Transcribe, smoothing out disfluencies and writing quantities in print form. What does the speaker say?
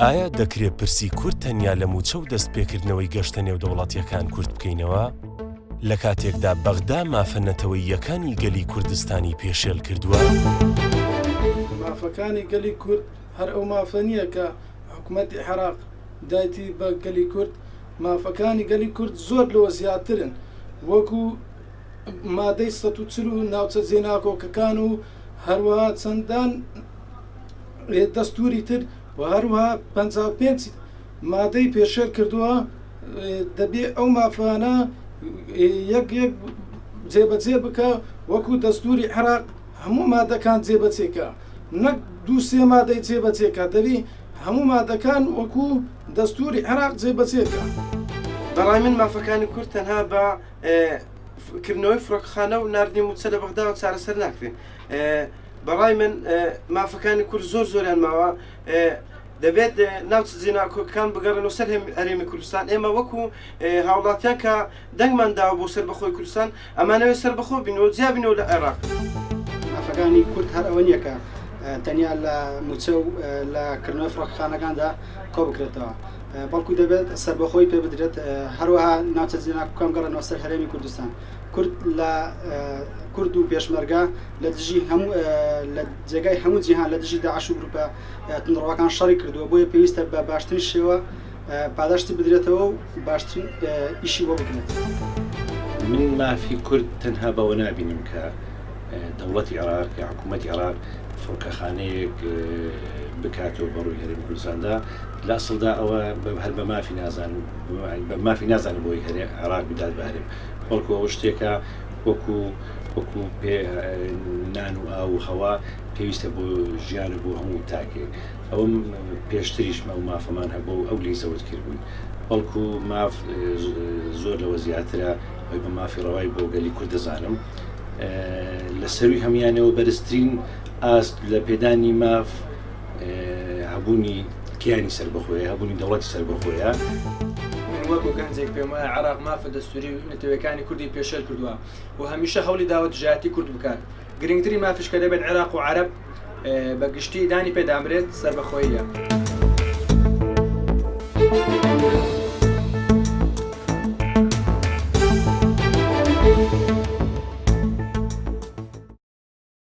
ئایا دەکرێ پرسی کورد تەنیا لە مووچە و دەستپێکردنەوەی گەشتە نێودەوڵەتییەکان کورت بکەینەوە؟ لە کاتێکدا بەغدا مافە نەتەوەییەکانی گەلی کوردستانی پێشێل کردووە؟ مافەکانی گەلی کورد هەر ئەو مافە نییە کە حکومەتی عێراق دایتی بە گەلی کورد، مافەکانی گەلی کورد زۆر لەوە زیاترن وەکو مادەی 140 و ناوچە جێناکۆکەکان و هەروەها چەندان دەستوری تر و هەروەها 55 مادەی پێشێل کردووە دەبێ ئەو مافانە یەک یەک جێبەجێ بکە وەکو دەستوری عێراق هەموو مادەکان جێبەجێکە نەک دوو سێ مادەی جێبەجێکە دەبی هەموو مادەکان وەکو دەستوری عێراق جێبەجێکە. بەڕای من مافەکانی کورد تەنها بە کردنەوەی فڕۆکەخانە و ناردنی مووچە لە بەغداوە چارەسەر ناکرێن. بەڕای من مافەکانی کورد زۆر زۆریان ماوە دەبێت ناوچە جێناکۆکەکان بگەڕێنەوە سەر هەرێمی کوردستان ئێمە وەکو هاوڵاتیان کە دەنگمان داوە بۆ سەربەخۆی کوردستان ئەمانەوێت سەربەخۆ بین و جیا بینەوە لە عێراق. مافەکانی کورد هەر ئەوە نییە کە تەنیا لە مووچە و لە کردنەوەی فڕۆکەخانەکاندا کۆ بکرێتەوە، بەڵکو دەبێت سەربەخۆی پێ بدرێت، هەروەها ناوچە جێناکۆکان بگەڕێنەوە سەر هەرێمی کوردستان. کورد لە کورد و پێشمەرگە لە دژی هەموو لە جێگای هەموو جیهان لە دژی داعش و گروپە توندڕەوەکان شەڕی کردووە، بۆیە پێویستە بە باشترین شێوە پاداشتی بدرێتەوە و باشترین ئیشی بۆ بکرێت. من مافی کورد تەنها بەوە نابینم کە دەوڵەتی عێراق یا حکوومەتی عێراق فڕۆکەخانەیەک بکاتەوە بە ڕووی هەرێمی کوردستاندا لە ئەسڵدا ئەوە هەر بە مافی نازانم بە مافی نازانم بۆی هەرێ عێراق بدات بە هەرێم بەڵکو ئەوە شتێکە وەکو وەکو پێ نان و ئاو و هەوا پێویستە بۆ ژیان و بۆ هەموو تاکێک ئەوەم پێشتریش ئەو مافەمان هەبوو و ئەو لێی زەوت کردبووین بەڵکو ماف زۆر لەوە زیاترە ئەوی بە مافی ڕەوای بۆ گەلی کورد دەزانم لە سەروی هەموانەوە بەرزترین ئاست لە پێدانی ماف هەبوونی کیانی سەربەخۆیە هەبوونی دەوڵەتی سەربەخۆیە. من وەکو گەنجێک پێم وایە عێراق مافە دەستوری و نەتەوەیەکانی کوردی پێشێل کردووە و هەمیشە هەوڵی داوە دژایەتی کورد بکات گرنگترین مافیش کە دەبێت عێراق و عەرەب بە گشتی دانی پێدابنرێت سەربەخۆییە.